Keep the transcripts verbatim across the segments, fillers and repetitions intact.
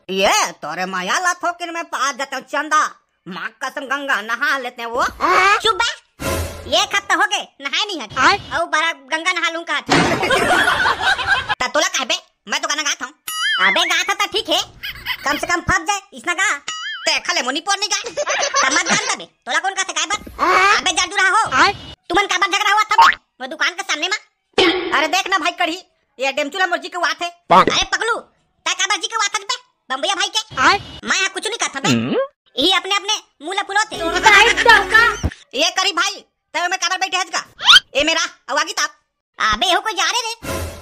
ये तोरे मया ला थोकिन में पा जतन चंदा, माँ कसम गंगा नहा लेते हैं वो। चुप बे, ये एक हफ्ता हो गए नहाए नहीं है। आय? अउ बारा गंगा नहा लूं कहा था। त तोला काहे बे, मैं तो गाना गात हूँ। अबे गात था त ठीक है, कम से कम फंस जाए इसना गा। ते खले मोनी पोर नहीं गा। त मत गान तबे, तोला कौन कहा था गाय बर? अबे जादू रहा हो। आय? तुमन काबर झगड़ा हुआ था बे? वो दुकान के सामने मा। अरे देख ना भाई कढ़ी, ये डेमचू ला मोर जी के वात है। अरे पगलू, तै काबर जी के वात हस बे? बम्बैया भाई के? आय? मैं यहाँ कुछ नहीं कहत हूँ बे। हम्म? यही अपने अपने मुंह ला फुलोथे। ये करी भाई, तै में काबर बैठे हस गा? ए मेरा, अउ आगी ताप। अबे हो कोई जा रे रे।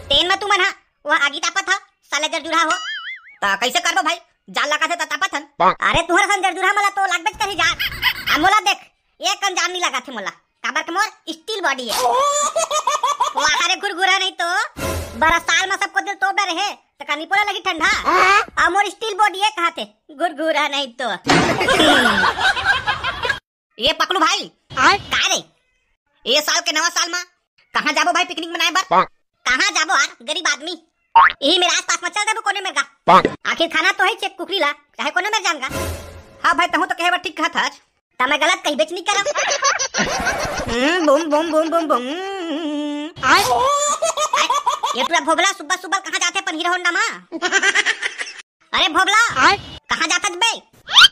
तेन में तुमन हा, वो आगी तापत हा, साले जरजुरहा हो। ता कैसे करबो भाई? जाल लगा थे ता तापत हन। अरे तुहर सन जरजुरहा मला तो लागबेच करी जाल। आ मोला देख, एक कन जान नहीं लगा थे मोला। काबर के मोर steel body है। वाह रे घुरघुरा नहीं तो। बरा साल में सबको दिल तोप डरे है। त का निपोला लगी ठंडा। आ मोर steel body है कहा थे। घुरघुरा नहीं तो। ये पकलू भाई। आय? का रे? ये साल के नवा साल में कहाँ जाबो भाई picnic मनाए बर? कहाँ जाबो यार, गरीब आदमी। यही मेरे आसपास में चल देबो कोने मेर गा। आखिर खाना तो है चेक कुकरी ला, चाहे कोने मेर जान गा। हाँ भाई, तहूँ तो कहे बर ठीक कहत हस। त मैं गलत कही बेच नहीं करब। हम्म, बूम, बूम, बूम, बूम, बूम। आय? आय? ये टूरा भोभला सुब्बा सुब्बा कहाँ जाथे अपन हीरो होंडा मा? अरे भोभला, आय? कहाँ जाथस बे?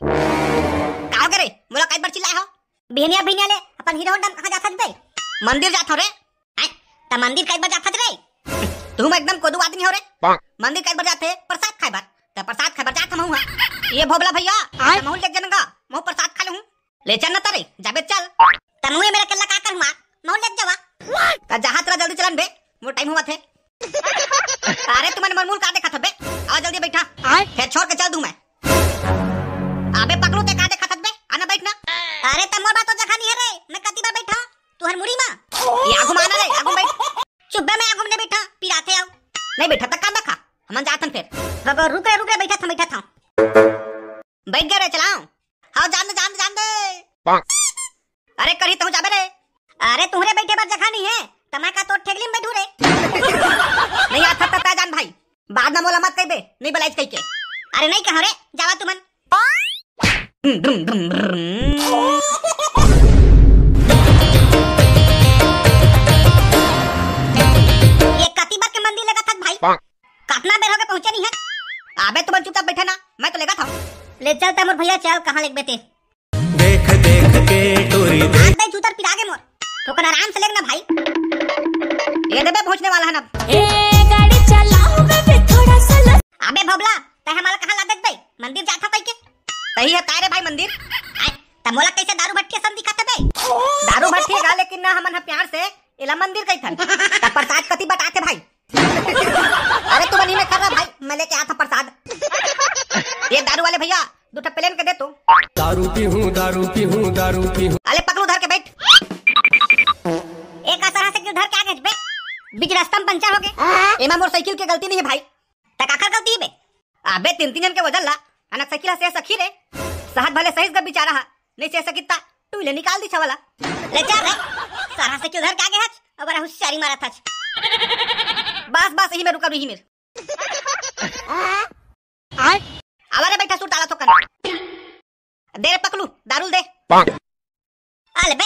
का हो गे रे? मोला काहे बर चिल्लाए हो? बिहनिया बिहनिया ले अपन हीरो होंडा मा कहाँ जाथस बे? मंदिर जाथों रे। आय? त मंदिर काहे बर जाथस रे? तुम एकदम कोदू आदमी हो रे। मंदिर काहे बर जाथे? प्रसाद खाए बर। त प्रसाद खाए बर जाथों महूँ हा। ये भोभला भैया, आय? त महूँ ले जनगा, महूँ प्रसाद खा लूँ। ले चल न तरे, जाबे चल। त मुँहे मेरा केला का करूँगा? महूँ ले जावा। त जहाँ तेरा जल्दी चलन बे, मोर टाइम हुआ थे। अरे तुमन मन मुल का देखत हबे? आओ जल्दी बैठा। आय? फेर छोड़ के चल दूँ मैं। अबे पकलू ते का देखत हबे? आना बैठ ना। अरे त मोर बर तो जगह नहीं है रे, मैं कति बार बैठा? तुहर मुड़ी मा। ये आगू मा आना रे, आगू बैठ। चुप बे, मैं आगू में नहीं बैठा, पिराथे आओ। नहीं बैठा त का देखा? हमन जाथन फेर। बाबा रुक रे, रुक रे, बैठा था, बैठा था। बैठ गए रे, चलाओ। हाँ, जान दे, जान दे, जान दे। अरे, करी तहूँ जाबे रे। अरे, तुहरे बैठे बर जगह नहीं है, त मैं का तोर ठेगली में बैठू रे? नहीं आता त तै जान भाई, बाद में मोला मत कहिबे, नहीं बलाइस कहिके। अरे, नहीं कहा रे, जावा तुमन। ये कति बार के मंदिर लगा था भाई? कतना बेर होगे पहुंचे नहीं है? अबे तुमन चुपचाप बैठा ना, मैं तो लेगा था। ले चल तै मोर भैया, चल कहाँ लेगबे ते। देख देख के टोरी दे। हाथ दे चूतर पिरा गे मोर। थोकन आराम से लेग ना भाई। ये देबे पहुंचने वाला है ना। ए, गाड़ी चलाओ बेबे, थोड़ा सा लस- अबे भोभला, तै हमला कहाँ ला देत बे? मंदिर जाथा कहिके। तही है तारे भाई मंदिर। आय, त मोला कैसे दारू भट्टी असन दिखत बे? दारू भट्टी गा, लेकिन ना हमन ह प्यार से एला मंदिर कहिथन। त प्रसाद कति बटाथे भाई? अरे तू बनी में खर्रा भाई, मैं लेके आता प्रसाद। ये दारू वाले भैया, दू ठा प्लेन के दे तू। दारू पीहूं, दारू पीहूं, दारू पीहूं। अले पकलू धर के बैठ। एक असरा से क्यों धर के आ गए बे? बीच रास्ता में पंचर हो गए। एमा मोर साइकिल के गलती नहीं है भाई। त काकर गलती है बे? अबे तीन तीन जन के वजन ला, अनक साइकिल से सखी रे। सहत भले सहिस ग बेचारा हा, नहीं से सकिता, तू ले निकाल दी छवाला। ले चल रे, सारा से क्यों धर के आ गए हच? अब बड़ा होशियारी मारा था। बस बस, यही में रुका, यही में। आय? आवा रे, बैठा सूट ताला थोकन। दे रे पकलू, दारू दे। आ ले बे।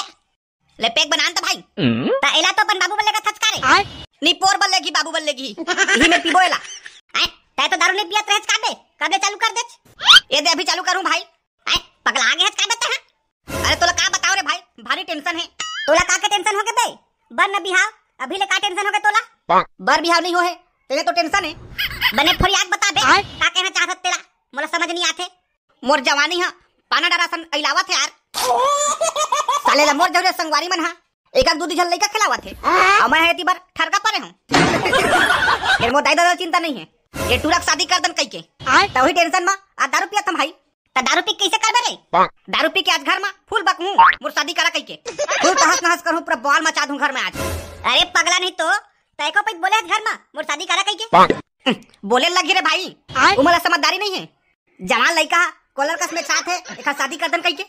ले पैक बना न त भाई। हम्म? त एला तो अपन बाबू बल्ले का थचका रे। आय? नी पोर बल्ले घी, बाबू बल्ले घी। यही में पीबो एला। आय? तै तो दारू नहीं पियत रहच का बे? कब ले चालू कर देच? ये दे अभी चालू करूं भाई। आय? पगला आगे हच का बे तै, हाँ? अरे तोला का बताओ रे भाई, भारी टेंशन है। तोला का के टेंशन हो गे बे? बर न बिहाव, अभी ले का टेंशन हो गे तोला? बर बिहाव नहीं हो है, तेरे तो टेंशन है। बने फरियाद बता बे, आय? का कहना चाहत तेला? मोला समझ नहीं आथे। मोर जवानी ह पाना डरा सन अइलावत हे यार। साले ला मोर जरूरत संगवारी मन ह एक एक दू दू झन लइका खिलावत हे। अउ मैं ह एती बर ठरका परे हूँ। फेर मोर दाई ददा चिंता नहीं है। ये टूरा के शादी कर दन कहिके। आय? त वही टेंशन म आज दारू पियत हूँ भाई। त दारू पी के कैसे करबे रे? दारू पी के आज घर म फुल बकहूँ, मोर शादी करा कहिके। फुल तहस नहस करहूँ, पूरा बवाल मचा दूँ घर म आज। अरे पगला नहीं तो, तैको पइत बोले हस घर म मोर शादी करा कहिके। बोले लगी रे भाई, आय? उमर ला समझदारी नहीं है। जवान लइका ह, कोलर कस में छात हे, एखर शादी कर दन कहिके।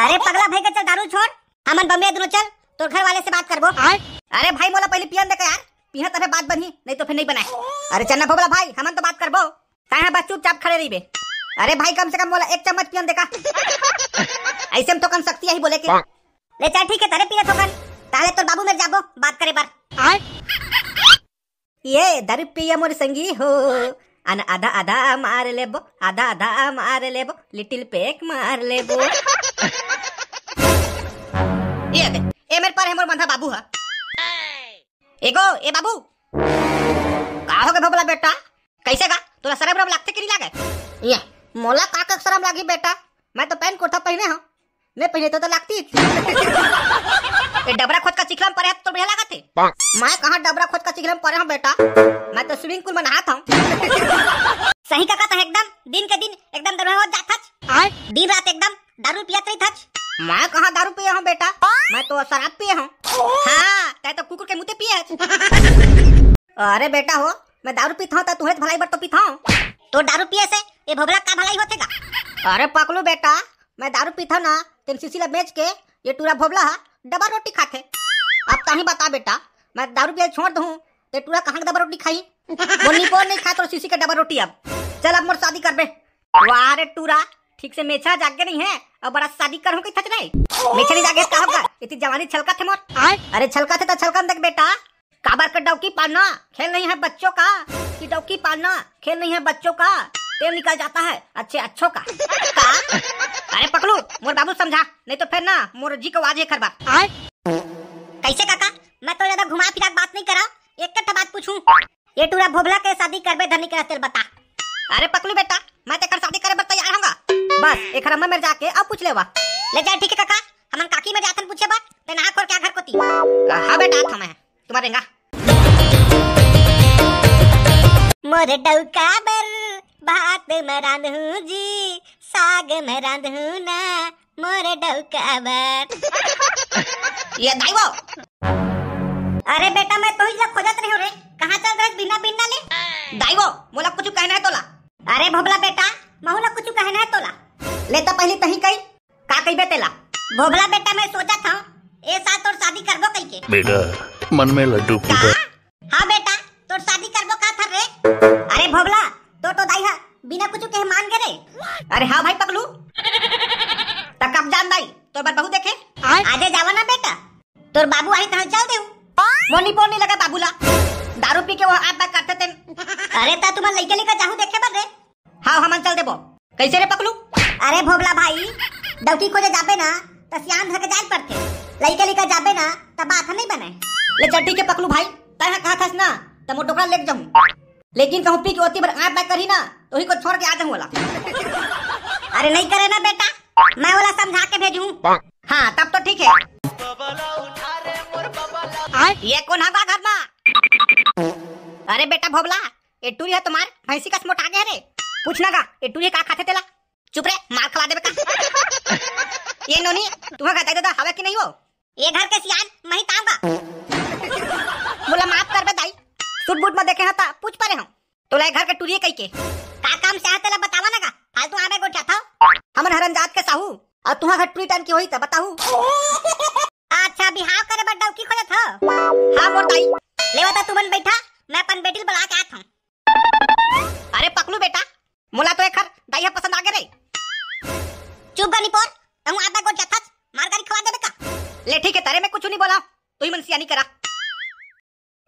अरे पगला भाई का चल दारू छोड़, हमन बम्बे दुनो चल, तोर घर वाले से बात करबो। आय? अरे भाई मोला पहले पियन दे का यार, पिहा तभे बात बनही, नहीं तो फिर नहीं बनाए। अरे चन्ना भोबला भाई, हमन तो बात करबो। तैं बस चुपचाप खड़े रहिबे। अरे भाई, कम से कम मोला एक चम्मच पियन दे का। अइसे में तो कन शक्ति आही बोले के। ले चल ठीक हे, तरे पी ले थोकन। ताहले तोर बाबू मेर जाबो बात करे बर। ये दारू पिया मोर संगी हो, अन आधा आधा मार लेबो, आधा आधा मार लेबो, लिटिल पेक मार लेबो। ये दे, ए मेर पर हे मोर मंधा बाबू हा। एगो, ए बाबू, का हो गे भोभला बेटा? कइसे गा? तोला सरम रम लागथे कि नहीं लागे? ये, मोला का का सरम लागी बेटा? मैं तो पैंट कुर्ता पहिने हंव। मैं पहिने तो, तो लागती। ए डबरा खोच का चिखला में परे हे तो बढ़िया लागत हे। मैं कहाँ डबरा खोच का चिखला में परे हंव बेटा? मैं तो swimming pool में नहात हंव। सही कका, तैं एकदम दिन के दिन एकदम डबरा होत जात हच। दिन रात एकदम दारू पियत रहिथच। मैं कहाँ दारू पिए हंव बेटा, मैं तो शराब पिए हंव। हाँ, तैं तो कुकुर के मुते पिए हच। अरे बेटा हो, मैं दारू पीत हंव त तुंहरे भलाई बर तो पीत हंव। तो दारू पिए से ये भोभला का भलाई होथे गा? अरे पकलू बेटा, मैं दारू पीत हंव ना, तेन शीशी ला बेच के ये टूरा भोभला हा डबल रोटी खाथे। अब तहीं बता बेटा, मैं दारू पिए छोड़ दूं, ते टूरा कहाँ के डबल रोटी खाही? मोर निपोर नहीं खाय तोर शीशी के डबल रोटी। अब चल, अब मोर शादी करबे। वाह रे टूरा, ठीक से मेछा जागे नहीं हे, अब बड़ा शादी करहूं कहिथच नहीं। मेछा नहीं जागे का होगा? इतनी जवानी छलकत हे मोर। अरे छलकत हे तो छलकन दे बेटा, काबर के डौकी पालना खेल नहीं है बच्चों का, कि डौकी पालना खेल नहीं है बच्चों का, तेल निकल जाता है अच्छे अच्छों का। का? अरे पकलू, मोर बाबू समझा, नहीं तो फिर ना मोर जी को आवाज है खरबा। कइसे कका? मैं तो ज्यादा घुमा फिरा के बात नहीं करा, एक ठा बात पूछूं, ये टूरा भोभला के शादी करबे धनी के तेला बता। अरे पकलू बेटा, मैं तेकर शादी करे बर तैयार हंव गा। बस एकर अम्मा मेर जाके अब पूछ लेवा। ले चल ठीक हे कका, हमन काकी मेर जाथन पूछे बर, ते नहा खोर के आ घर कोती। हाँ बेटा, आत हंव मैं। तुम्हारे रेंगा। मोर डौका बर भात मैं रांधहूं जी, साग मैं रांधहूं ना, मोर डौका बर। ये दाई वो। अरे बेटा, मैं तोही ला खोजत रहेंव रे, कहाँ चल रहे बिना बिना ले? दाई वो, मोला कुछ कहना है तोला। अरे भोभला बेटा, महू ला कुछ कहना है तोला। ले त पहिली तहीं कही, का कहिबे तेला? भोभला बेटा, मैं सोचत हंव, ए साल तोर शादी करबो कहिके। बेटा, मन में लड्डू का? फूटा। हाँ बेटा, तोर शादी करबो का थर रे? अरे भोभला, तोर तो दाई हा बिना कुछ कहे मान गे रे। अरे हाँ भाई पकलू, त कब जान दाई, तोर बर बहू देखे। आजे जावा ना बेटा, तोर बाबू आही तहां चल देहूं। मोर निपोर नहीं लगे बाबू ला, दारू पी के वो आप बात करथे तेन। अरे त तुमन लइका लइका जाहू देखे बर रे। हाँ, हमन चल देबो। कइसे रे पकलू? अरे भोभला भाई, डौकी खोजे जाबे ना, त सियान धर के जाए ल परथे। लइका लइका जाबे ना, त बात ह नहीं बने। ले चल ठीक हे पकलू भाई, तैं ह कहत हस ना, त मोर डोकरा लेके जाहूं। लेकिन कहूं पी के ओती बर आंय बांय करही ना, त ओही को छोड़ के आ जाहूं ओला। अरे नहीं करे ना बेटा, मैं ओला समझा के भेजहूं। हाँ, तब तो ठीक हे। ये कोन हा गा घर मा? अरे बेटा भोभला, ए टूरी ह तुम्हार भैंसी कस मोटा गे रे। पूछ ना गा, ए टूरी का खाथे तेला? चुप रे, मार खवा देबे का। ये नोनी, तुम्हार घर दाई ददा हवे कि नहीं हो? ये घर के सियान मही तांव गा। मोला माफ करबे दाई, सूट बूट म देखे हंव त पूछ परे हंव। तोला ए घर के टूरी कहिके। का काम से आय तेला बतावा ना गा, फालतू आबे गोठियाथव। हमन हरम जात के साहू, अउ तुंहर घर टूरी टाइम के होही त बताहू। अच्छा, बिहाव करे बर डौकी खोजत हव? हाँ मोर दाई। लेवा त तुमन बइठा, मैं अपन बेटी ल बला के आत हंव। अरे पकलू बेटा, मोला तो एखर दाई ह पसंद आगे रे। चुप गा निपोर, तहूं आबे गोठियाथच, मार गारी खवा देबे का? ले ठीक हे, तरे मैं कुछु नहीं बोला, तुही मन सियानी करा।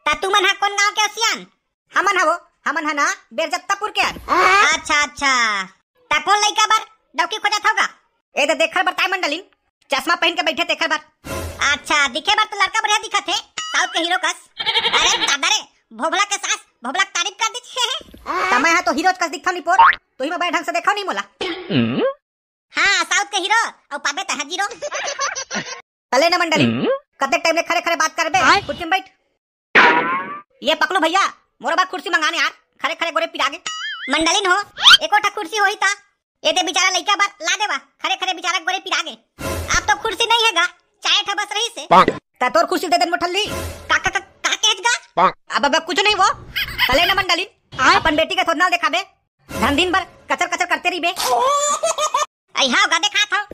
त तुमन ह कोन गांव के हो सियान? हमन ह वो, हमन ह ना बेरजत्तापुर के अन। अच्छा अच्छा, त कोन लइका बर डौकी खोजत हव गा? ए दे देखर बर ताय मंडलिन, चश्मा पहिन के बइठे तेखर बर। अच्छा, दिखे बर तो लड़का बढ़िया दिखत हे, साउथ के हीरो कस। अरे दादा रे, भोभला के सास भोभला के तारीफ कर दिस। त मैं ह तो हीरो कस दिखथव निपोर, तुही मैं बड़े ढंग से देखव नहीं मोला। हाँ, साउथ के हीरो, अउ पाबे तहां जीरो। तले न मंडली, कतेक टाइम ले खड़े खड़े बात करबे? कुर्सी में बइठ। ये पकलू भैया, मोरो बर कुर्सी मंगा ने यार, खड़े खड़े गोड़े पिरागे। मंडलिन हो, एको ठा कुर्सी होही त। ए दे बिचारा लइका बर ला देवा, खड़े खड़े बिचारा गोड़े पिरागे। अब तो कुर्सी नहीं हे गा, चाय ठा बस रहिसे। त तोर कुर्सी दे देन मोठल्ली। का, का, का, का केहेच गा? अब, अब कुछ नहीं वो। तले न मंडलिन, अपन बेटी के थोथना देखाबे। धन दिन भर कचर कचर करते रहिबे। अइहा गा देखात हंव।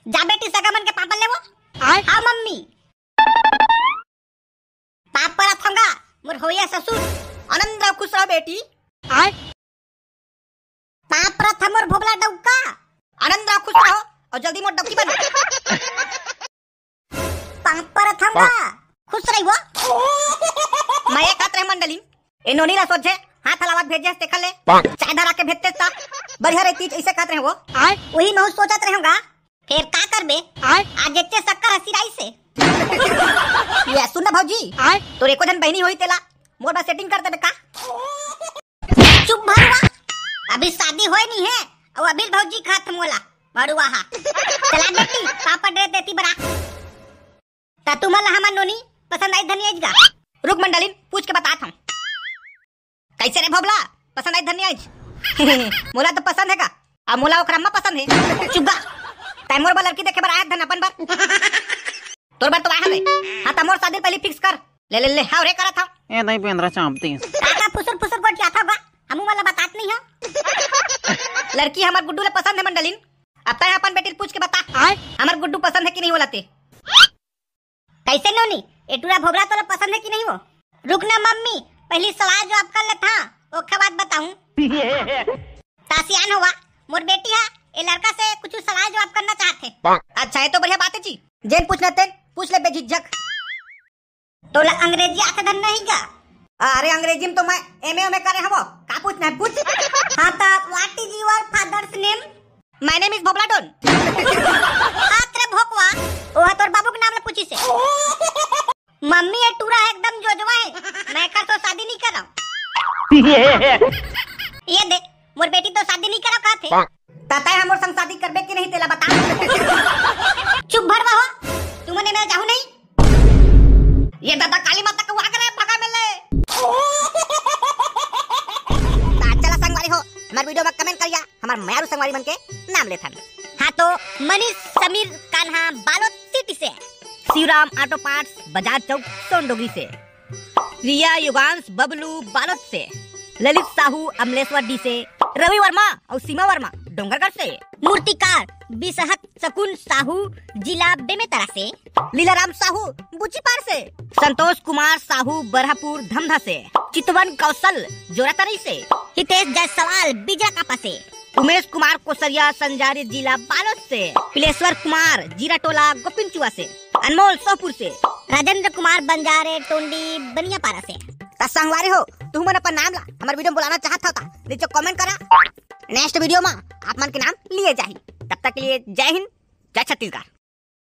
जा बेटी सगा मन के पाँव ल लेवो। हाँ मम्मी। पाँव परत हंव गा, मोर होइया ससुर। आनंद रहो, खुश रहो बेटी। भोभला डौका। आनंद रहो, खुश रहो अउ जल्दी मोर डौकी बनो। पाँव परत हंव गा। खुश रहिबो। मैं ये कहत रहेंव मंडलिन, ए नोनी ला सोझे हाथ हलावत भेजे हस तेखर ले। चाय धरा के भेजतेस त बढ़िया रहितिस, अइसे कहत रहेंव वो। आय। उही महूं सोचत रहेंव गा। फेर का करबे? आय। आज एच्चे शक्कर ह सिराइस हे। ये सुन ना भौजी, आय। तोर एको झन बहिनी होही तेला मोर बर setting कर देबे का? चुप भरुआ, अभी शादी होय नइ हे, अउ अभी भौजी कहत मोला, भरुआ हा। चला बेटी, पापड़ रे देती बरा। त तुमन ला हमर नोनी पसंद आइस धन नइ आइस गा? रुक मंडलिन, पूछ के बतात हंव। कइसे रे भोभला, पसंद आइस धन नइ आइस? मोला तो पसंद हे गा, अउ मोला ओकर अम्मा पसंद हे। चुप गा, तैं मोर बर लड़की देखे बर आय हस धन अपन बर। तोर बर तो आय हंव रे। हाँ, त मोर शादी पहली fix कर। ले, ले, ले, हव रे, करत हंव। ए दाई, बेंदरा चांप दिस। का का फुसुर फुसुर गोठियाथव गा? हमू मन ला बतात नइ हव। लड़की हमर गुड्डू ला पसंद हे मंडलिन। अब तैं अपन बेटी ला पूछ के बता, आय? हमर गुड्डू पसंद हे कि नहीं ओला ते? कइसे नोनी, ए टूरा भोभला तोला पसंद हे कि नहीं वो? रुक ना मम्मी, पहली सवाल जवाब कर लेथंव, ओखर बाद बताहूं। त सियान होवा, मोर बेटी हा ए लड़का से कुछ सवाल जवाब करना चाहत हे। अच्छा, ये तो बढ़िया बात हे जी, जेन पूछना तेन पूछ ले बेझिझक। तोला अंग्रेजी आथे धन नहीं गा? अरे अंग्रेजी में तो मैं M A उमे करे हवं, का पूछना हे पूछ। हाँ त what is your father's name? My name is Bhobhla don. हाथ रे भोकवा, ओह तोर बाबू के नाम ला पूछिस हे। मम्मी, ये टूरा हे एकदम जोजवा हे, मैं एकर तो शादी नइ करंव। ये देख, मोर बेटी तो शादी नइ करंव कहत हे। त तैं हमर संग शादी करबे कि नहीं तेला बता। चुप भरवा हो, तुमन ए मेर जाहू नहीं। ये दादा काली माता के वाग रे, भगा में ले। त चला संगवारी हो, हमर video में comment करिया, हमर मयारू संगवारी मन के नाम लेथन। हाँ तो मनीष समीर कान्हा बालोद city से, शिवराम auto parts बजाज चौक सोनडोगरी से, रिया योगांश बबलू बालोद से, ललित साहू अमलेश्वर D से, रवि वर्मा अउ सीमा वर्मा डोंगरगढ़ से, मूर्तिकार बिसहत शकुन साहू जिला बेमेतरा से, लीलाराम साहू बुचिपार से, संतोष कुमार साहू बरहपुर धमधा से, चितवन कौशल जोरातरई से, हितेश जायसवाल बिजरा कापा से, उमेश कुमार कोसरिया संजारी जिला बालोद से, पिलेश्वर कुमार जीराटोला गोपिनचुआ से, अनमोल सोहपुर से, राजेंद्र कुमार बंजारे टोंडी बनियापारा से। त संगवारी हो, तुहू मन अपन नाम ला हमर video में बुलाना चाहत हव त नीचे comment करा, next video में आप मन के नाम लिए जाही। तब तक के लिए जय हिंद, जय छत्तीसगढ़।